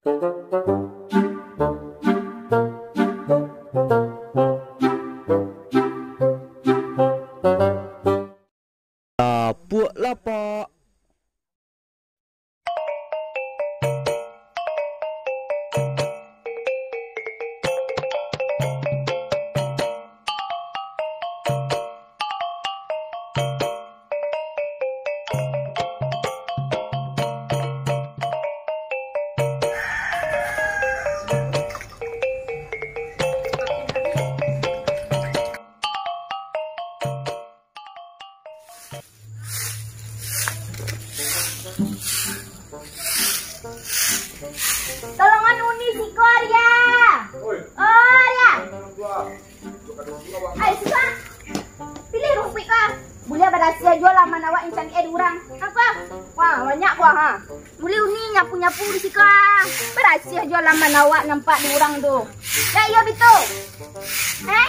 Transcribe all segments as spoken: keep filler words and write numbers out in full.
Lapuak lapak. Tolongan Uni siko, Arya. Oi. Oh, Arya. Ai, siko. Pilih rumpik ka. Buliah barasiah juo laman awak nan caliak di urang. Apo? Wah, banyak buah, ha. Buliah Uni nyapu-nyapu di siko, ah. Barasiah juo laman awak nampak di urang tu. Ya, iyo, Bito. Eh?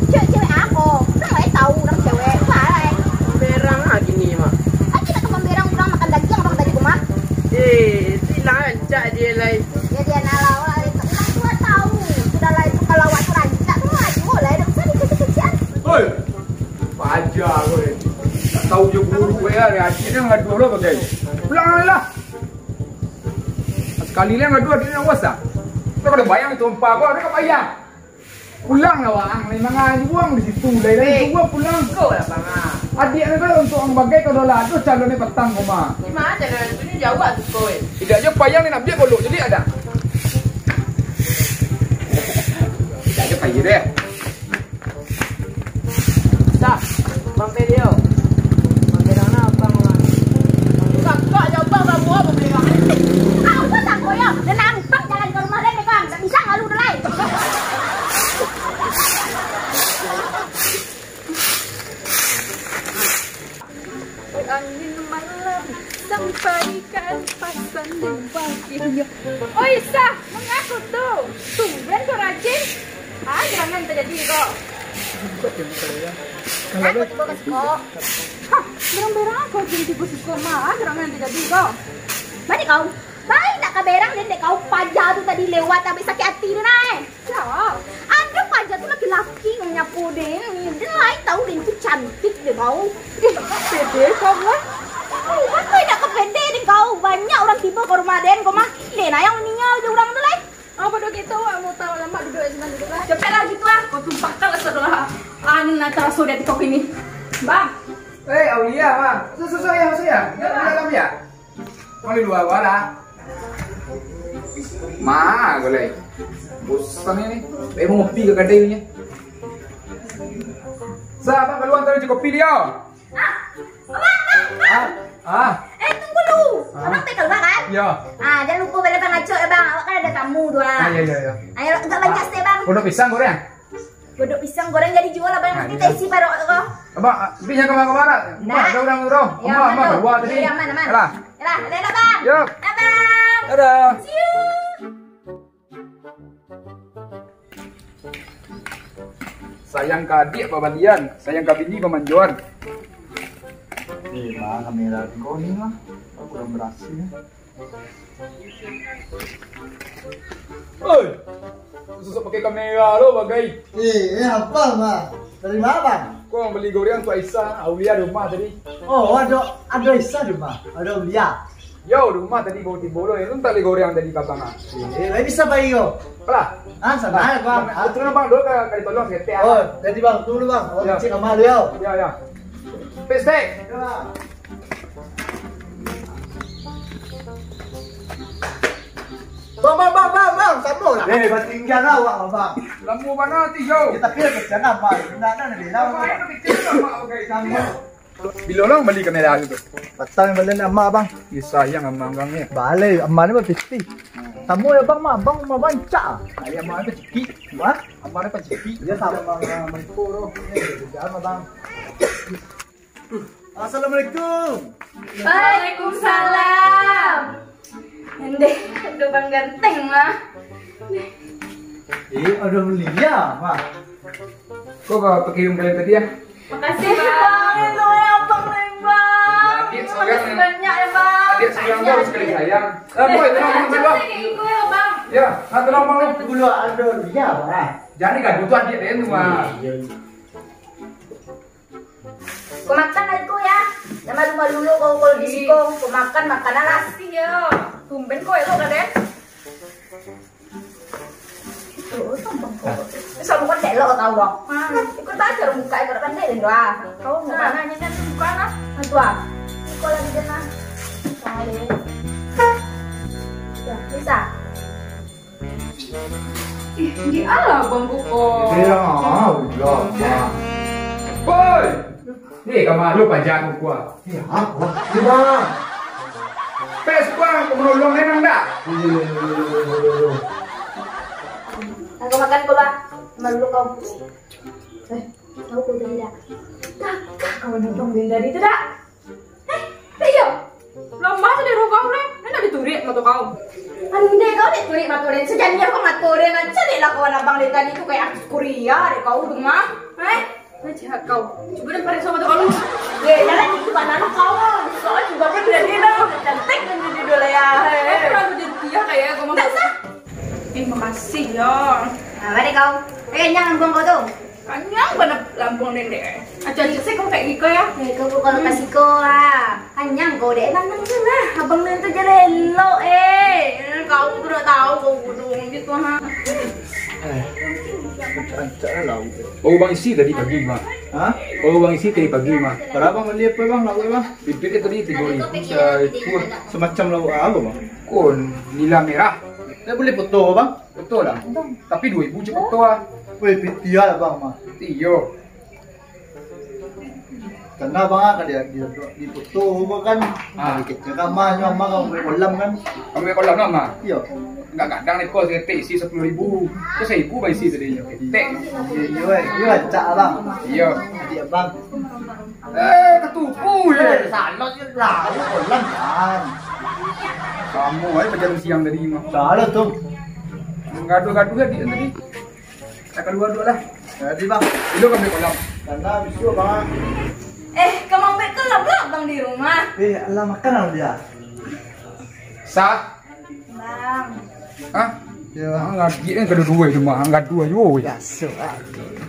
Cewek, cewek apo? Urang lai tahu urang cewek. Wah, lai. Berang ah gini, Mak. Aja nak mamberang urang makan dagiang, urang tadi rumah. Eh, silang rancak dia lai. Ya, dia nak lawak, lai. Urang tua tahu. Sudah lai tu kalau awak tu rancak tu, aduh, lai, dak usah dikecek-kecekan. Oi, paja kau ni. Tak tahu je buruk kau ya, hari acik ni ngaduh lah bagai. Pulang lah. Sekali lah ngaduh, adik ni nak puasa. Kau kada bayang itu empa kau, ada kau bayang. Pulang lah, Wang. Memang aja buang di situ. Dah, dah, Eh, buang, pulang. Kau lah, Bang, ah. Adik ni kan untuk orang bagai kau dah lah. Aduh, calon ni petang kau mah. Di mana calon tu? Ni jauh lah tu kau, eh. Tidak aja payah ni nak biar golok jadi ada. Tidak aja payah deh. Sah, Bang Pelio. Bang Pelio na, Bang, Bang. Kakak je Bang, Bang, Bang, Bang Pelio. Ah, apa tak koyo? Dan nampang jalan ke rumah lain, Bang. Tak bisa ngalu dulu, lai. Angin malam sampaikan pasan di baginya. Oi, Sah, mangaku tu? Tumben kau rajin. Ah, gerangan tajadi ko. Aku tibo ka siko. Hah, berang-berang kau jadi tibo siko mah. Ah, gerangan tajadi ko. Balik kau. Baik nak ka berang, den dek kau paja tu tadi lewat, abih sakik ati tu, nai. Sia? Ado paja tu laki-laki nan nyapu den. Den lai tahu den tu cantik dek kau. Ih, pede kau lah. Kau kan kau indak ka pede dek kau. Banyak urang tibo ka rumah den, kau mah. Den lah nan maninga jo urang tu lai. Oh, bodoh gitu, awak mau tahu alamat, duduk di sana dulu lah. Capek lah gitu ah, kau tumpahkan lah sadolah. Anu nan taraso di ati kau kini. Bang. Eh, Aulia, Bang. Masuk, masuk, ya, masuk, ya. Ya, di dalam, ya. Kau di lua, lua lah. Ma, kau lai. Bosan ni. Eh, mau ngopi ka kadai punya. Sa, abang kaluar antar biji kopi dia. Ah, abang, abang, abang. Ah, ah. Eh, tunggu dulu. Ah. Abang teh kaluar kan? Ya. Ah, jangan lupa beli pangacok ya, Bang. Awak kan ada tamu tu, ah. Ah, ya, ya, ya. Ayo, agak banyak sih, Bang. Pondok pisang goreng? Godok pisang goreng jadi juo lah, Bang. Ah, nanti iya. Teh isi parut ko. Abang, ah, tapi jangan kemana-kemana. Nah. Ada orang tu. Ya, aman, aman, aman. Keluar tadi. Ya, ya, aman, aman. Alah. Yalah, dadah, Bang. Yo. Abang. Dadah. See you. Sayang ka adik pabalian, sayang ka bini pamanjoan. Eh, ma kamera kau ni mah? Kau kurang berasih. Oi, susah pakai kamera lo bagai. Eh, eh, apa, Bang? Dari mana, Bang? Kau yang beli goreng tu Aisyah, Aulia di rumah tadi. Oh, ada, ada Aisyah di rumah, ada Aulia. Yo, di rumah tadi baru tibo lo, itu tak beli goreng tadi ka abang ah. Eh, lain bisa pai ko. Apalah? Ah, sabar, Bang. Bang, ah. Turun abang dulu ka, ka ditolong seketek ah. Oh, jadi Bang, tunggu dulu, Bang. Oh, ya. Cek kamar dulu, yo. Ya, ya. Pes, Bang. Ya, Bang. Bang, bang, bang, bang, bang, samo lah. Eh, batinggal lah awak, bang. Lamo bana ti, yo. Ya, tapi lah kasihan lah, bang. Nak, nak, nak, nak. Samo. Bilo lo bali kamera tu? Patang bali ni amak, bang. Ih, sayang amak bang ni. Bali, amak ni bapiti. Samo ya, bang, mah, bang, mah bancak. Ai, amak ni pacikik. Hah? Amak ni pacikik. Ya, samo, bang, bang, bang. Ini, jangan, bang. Assalamualaikum. Waalaikumsalam. Ndeh, ado Bang Ganteng mah. Eh, ado Mulia mah. Kok bapak kirim kalian tadi ya? Makasih, Bang. Bang, itu ya, Bang, Bang. Adik Makasih seorang, banyak ya, Bang. Adik seorang Makasih, baru sekali Adik. Sayang. Eh, boy, tenang, tenang, Bang. Saya ikut ya, Bang. Ya, nah, tenang, Bang. Dulu ado dia, Bang. Jangan diganggu tuh adik dia tuh, Bang. Iya, iya. Kau makan lah iko ya. Jangan malu-malu lo kau kalau di siko. Kau makan, makan lah. Makasih ya. Tumben kau elok, Raden. Tuh, sambung kau. Sambung kau elok kau, Bang. Ah, ikut aja orang buka, ikut pandai dan doa. Kau mau mana nyanyi buka lah. Nah, tuh, ah. Iko lagi dia, nah. Tahu. Ya, bisa. Ih, di alah Bang Kuko. Iya, ah, udah, Bang. Boy! Ni ka ma lo paja Kuko ah? Iya, apa? Iya, Bang. Pes, Bang, kau menolong memang dah. Iya, iya, iya, iya, iya, iya. Aku makan kau, Bang. Malu kau. Eh, tahu kau tadi dah. Kakak kau nonton dari itu dah. Eh, iyo. Lambah tu dek roh kau, Rek. Ndak diturik mato kau. Andai kau dek turik mato den, sajaniah kau mato den, caliaklah kawan abang dari tadi tu kayak artis Korea dek kau tu mah. Eh, macam kau. Cuba den pareso mato kau. Ye, jangan itu kanan kau. Soal juga kan jadi dah. Cantik kan jadi dulu ya. Eh, kurang jadi dia kayak kau mah. Ndak sah. Eh, makasih ya. Nah, mari kau. Eh, nyang buang kau tu. Kanyang bana lampuang dendek, eh. Acok-acok se kau kayak giko, ya. Eh, kau kalau kasih kau, ah. Kanyang kau dek, tenang je lah. Abang nan tu jalan elok, eh. Kau tu dah tahu kau bodoh gitu, ha. Eh, rancak-rancak lah lauk. Oh, Bang isi tadi pagi, Bang. Hah? Oh, Bang isi tadi pagi, Bang. Para Abang beli apa, Bang? Lauk, Bang? Bibit tadi tiga ribu, sa-, itu. Semacam lauk apa, Bang? Kon, nila merah. Dah boleh foto, Bang? Betul lah. Tapi dua ribu cepet tu lah. Weh, pitiah lah, Bang, mah. Iyo. Karena Abang ah, kalau di, di, di foto tu kan, ah, dari kecil kan, mah, nyo, mah, kan, main kolam kan. Kamu main kolam lah, mah? Iyo. Enggak kadang ni kau seketek isi sepuluh ribu. Kau seribu bang isi tadi. Ketek. Iyo, iyo, eh. Iyo, acak, Abang. Iyo. Adik Abang. Eh, katupu je. Eh, salah je lah. Lu kolam, kan. Kamu aja pajalan siang tadi mah. Salah tu. Gaduh-gaduh tadi tadi. Tak keluar dulu lah. Jadi, Bang. Dulu kami kolam. Karena habis tu, Bang. Eh, kamu ambil kolam lah, Bang, di rumah. Eh, alah, makan lah dia. Sah. Bang. Hah? Ya, Bang. Ah, adik kan kedua-dua itu mah, gaduh aja, woi. Biasa, ah.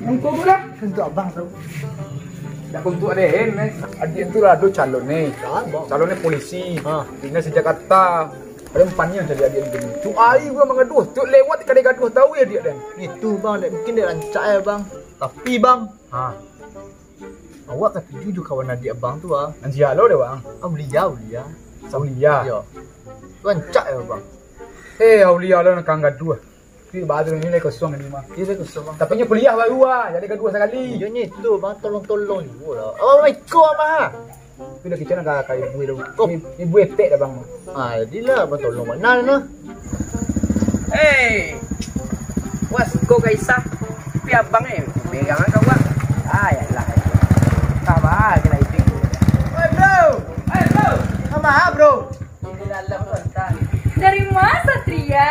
Untuk tu lah. Untuk abang tu. Dak untuk deh, eh. Adik tu lah ado calon ni. Calon, Bang. Calon ni polisi. Ha. Dinas di Jakarta. Ada empannya jadi adik tu. Tu hari gua mangaduh, tu lewat kadai gaduh tahu ya dia dan. Itu, Bang, dek, mungkin dia rancak ya, Bang. Tapi, Bang. Ha. Awak katuju jo kawan adik abang tu, ah. Nan sia lo deh, Bang? Aulia, Aulia. Aulia. Iyo. Tu rancak yo, Bang. Eh, Aulia lo nan ka gaduah. Tapi baru ni lai kosong ni mah. Iyo, lai kosong, Bang. Tapi nyo kuliah baru ah, jadi gaduah sakali. Iyo, nyo itu, Bang, tolong-tolong juo lah. Oh, iko, Bang. Tapi dah kicau nak ka ibu tu. Oh. Ibu, ibu etek dah, Bang. Ah, jadilah, Bang, tolong bana lah. Hei, puas ko Kaisah, tapi abang eh, pegangan kau, Bang. Ah, yalah. Entah bah, kena ipik. Oi, bro. Oi, bro. Kama, bro? Ini dalam kontak. Dari mana, Satria?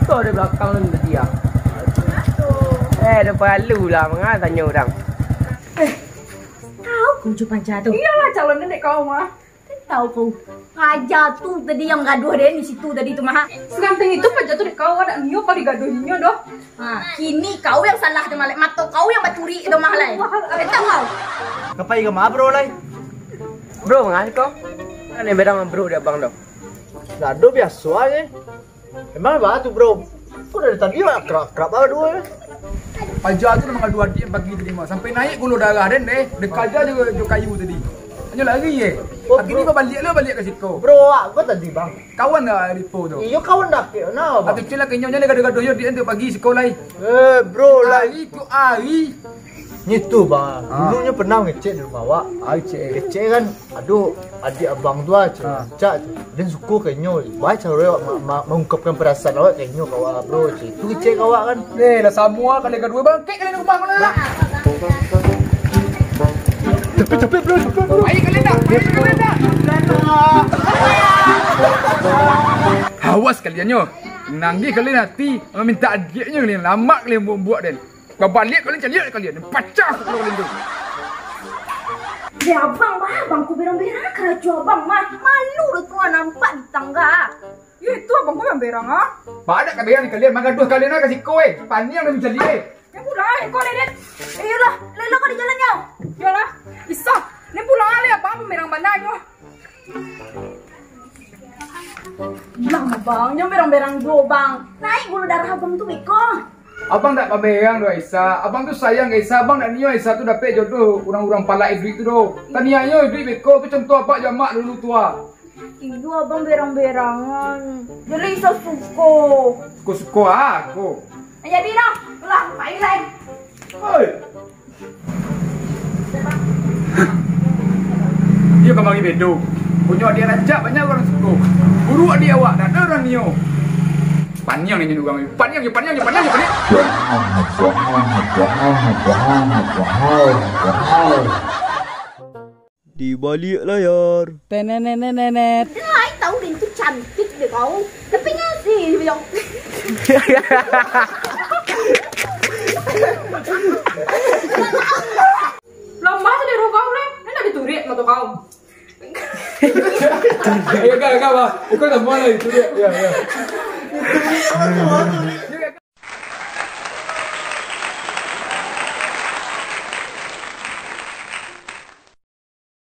Kau dari belakang ni tadi, ah. Eh, dah palu lah, manga tanya orang. Eh, tahu kau ucu paja tu? Iyalah, calon nenek kau mah. Tahu kau, paja tu tadi nan gaduah den di situ tadi tu mah. Seganteng itu paja tu dek kau, anak nio kau digaduahinnyo doh. Ha, kini kau nan salah tu mah, lai. Mato kau nan baturik tu mah, lai. Eh, tahu kau? Kapai ka ma, bro, lai? Bro, manga kau? Kan yang bedang bro di abang tu. Dah ado biaso aja. Emang baa tu, bro? Kok dari tadi akrab-akrab baduo, eh? Paja tu memang ado adik nan pagi tadi mah. Sampai naik gulo darah den deh. Deka aja jo, jo kayu tadi. Hanyo lari eh. Oh, tapi bro. Ni kau baliak lo, baliak ka siko. Bro, awak ko tadi, Bang. Kawan dah Ripo tu. Iyo, kawan dah kek nah, Bang. Atau kecil lah kenyang je gaduh-gaduh yo dia tu pagi siko lai. Eh, bro, lai. Hari tu hari. Nyo tu, Bang. Ah. Dulu nyo pernah ngecek di rumah awak. Ah, ngecek. Ngecek kan, aduh, adik abang tu ah, cek, ah, cak tu. Den suko ka inyo. Baa caro awak ma-, ma-, mengungkapkan perasaan awak ka inyo ka awak, bro, cek. Tu ngecek ka awak kan. Eh, lah samo ah, kalian kadua bangkek kalian di rumah ko lah. Tuh, Capek, bro, capek, bro. Ayo, kalian dah. Ayo, kalian dah. Awas kalian nyo. Nanggih kalian hati, maminta adiaknyo kalian. Lamak kalian buak-buak den. Babaliak kalian, caliak kalian. Pacah kepala kalian tu. Ya, abang, bah, abang ku berang-berang karajo abang mah. Malu lo tuan nampak di tangga. Yo, itu abang ku berang-berang, ah. Badak kalian, kalian manggaduah kalian, ah, ka siko, eh. Paniang dah mancaliak, eh. Yo pulang, eh, kau, Deden. Eh, yolah, lelo kau di jalan, yo. Yolah, Isa, ni pulang, ah, leh, abang berang bana, yo. Bang, bang, jangan berang-berang juo, bang. Naik gula darah abang tu, beko. Abang dak pamerang doh, Aisyah. Abang tu sayang ka Aisyah. Abang dak nio Aisyah tu dapek jodoh urang-urang palak iduik tu doh. Taniayo iduik beko tu, contoh abak jamak dulu tu, ah. Iyo, abang berang-berangan. Jadi Aisyah suko. Suko-suko ah, aku. Jadi lah, lah, pai lai. Oi. Iyo kamari bedo. Punyo adiak rancak, banyak urang suko. Buruak adiak awak, dak ado urang nio. Paniang inyo urang. Paniang, paniang, paniang, paniang. Di balik layar. Tenenenenet. Lai tahu den tu cantik deh kau. Tapi ngasih bilang. Lamah tu deh kau leh. Kan ada turit mata kau. Ya, kau, kau, bah. Kau dah mulai turit. Ya, ya.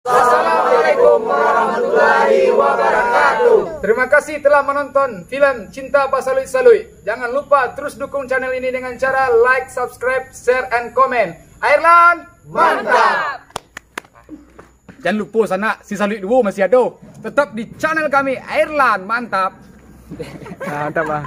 Assalamualaikum warahmatullahi wabarakatuh. Terima kasih telah menonton film Cinta Basaluik-Saluik. Jangan lupa terus dukung channel ini dengan cara like, subscribe, share, and comment. Airlan, mantap! Jangan lupa sanak, si Saluik duo masih ado. Tetap di channel kami, Airlan, mantap! Ah, mantap, Bang.